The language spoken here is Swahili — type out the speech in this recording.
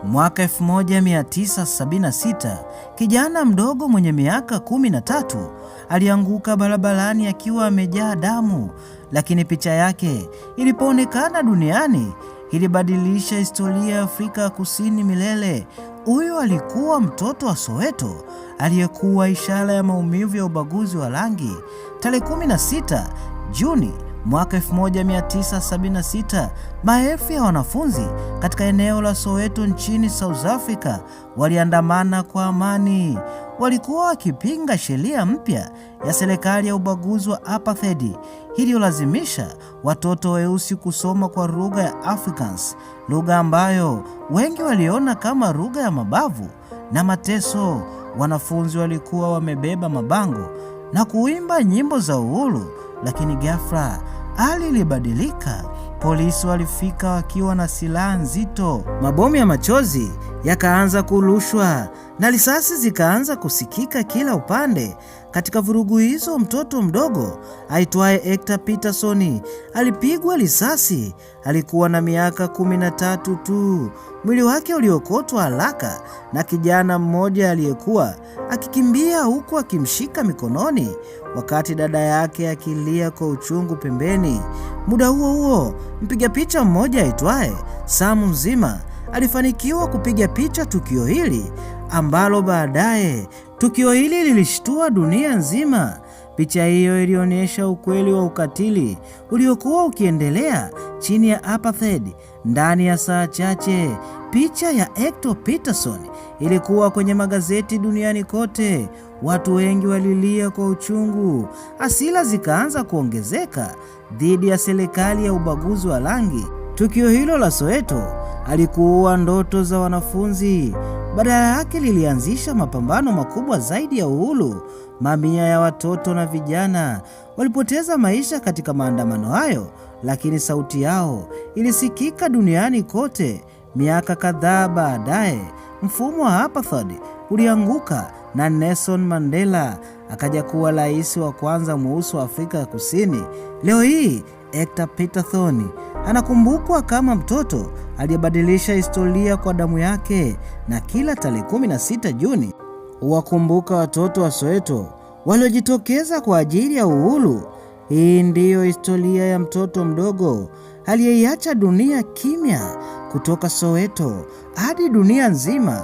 Mwaka 1976 kijana mdogo mwenye miaka 13 alianguka barabarani akiwa amejaa damu, lakini picha yake ilipoonekana duniani ilibadilisha historia ya Afrika Kusini milele. Huyu alikuwa mtoto wa Soweto aliyekuwa ishara ya maumivu ya ubaguzi wa rangi. Tarehe 16 Juni mwaka 1976, maelfu ya wanafunzi katika eneo la Soweto nchini South Africa waliandamana kwa amani. Walikuwa wakipinga sheria mpya ya serikali ya ubaguzi wa apartheid iliyolazimisha watoto weusi kusoma kwa lugha ya Afrikaans, lugha ambayo wengi waliona kama lugha ya mabavu na mateso. Wanafunzi walikuwa wamebeba mabango na kuimba nyimbo za uhuru, lakini ghafla hali ilibadilika. Polisi walifika wakiwa na silaha nzito, mabomu ya machozi yakaanza kurushwa na risasi zikaanza kusikika kila upande. Katika vurugu hizo, mtoto mdogo aitwaye Hector Peterson alipigwa risasi. Alikuwa na miaka 13 tu. Mwili wake uliokotwa haraka na kijana mmoja aliyekuwa akikimbia huku akimshika mikononi, wakati dada yake akilia kwa uchungu pembeni. Muda huo huo, mpiga picha mmoja aitwaye Sam Mzima alifanikiwa kupiga picha tukio hili ambalo baadaye tukio hili lilishtua dunia nzima. Picha hiyo ilionyesha ukweli wa ukatili uliokuwa ukiendelea chini ya apartheid. Ndani ya saa chache, picha ya Hector Peterson ilikuwa kwenye magazeti duniani kote. Watu wengi walilia kwa uchungu, hasira zikaanza kuongezeka dhidi ya serikali ya ubaguzi wa rangi. Tukio hilo la Soweto alikuua ndoto za wanafunzi, badala yake lilianzisha mapambano makubwa zaidi ya uhuru. Mamia ya watoto na vijana walipoteza maisha katika maandamano hayo, lakini sauti yao ilisikika duniani kote. Miaka kadhaa baadaye, mfumo wa apartheid ulianguka na Nelson Mandela akaja kuwa rais wa kwanza mweusi wa Afrika ya Kusini. Leo hii Hector Peterson anakumbukwa kama mtoto aliyebadilisha historia kwa damu yake, na kila tarehe 16 Juni huwakumbuka watoto wa Soweto waliojitokeza kwa ajili ya uhuru. Hii ndiyo historia ya mtoto mdogo aliyeiacha dunia kimya, kutoka Soweto hadi dunia nzima.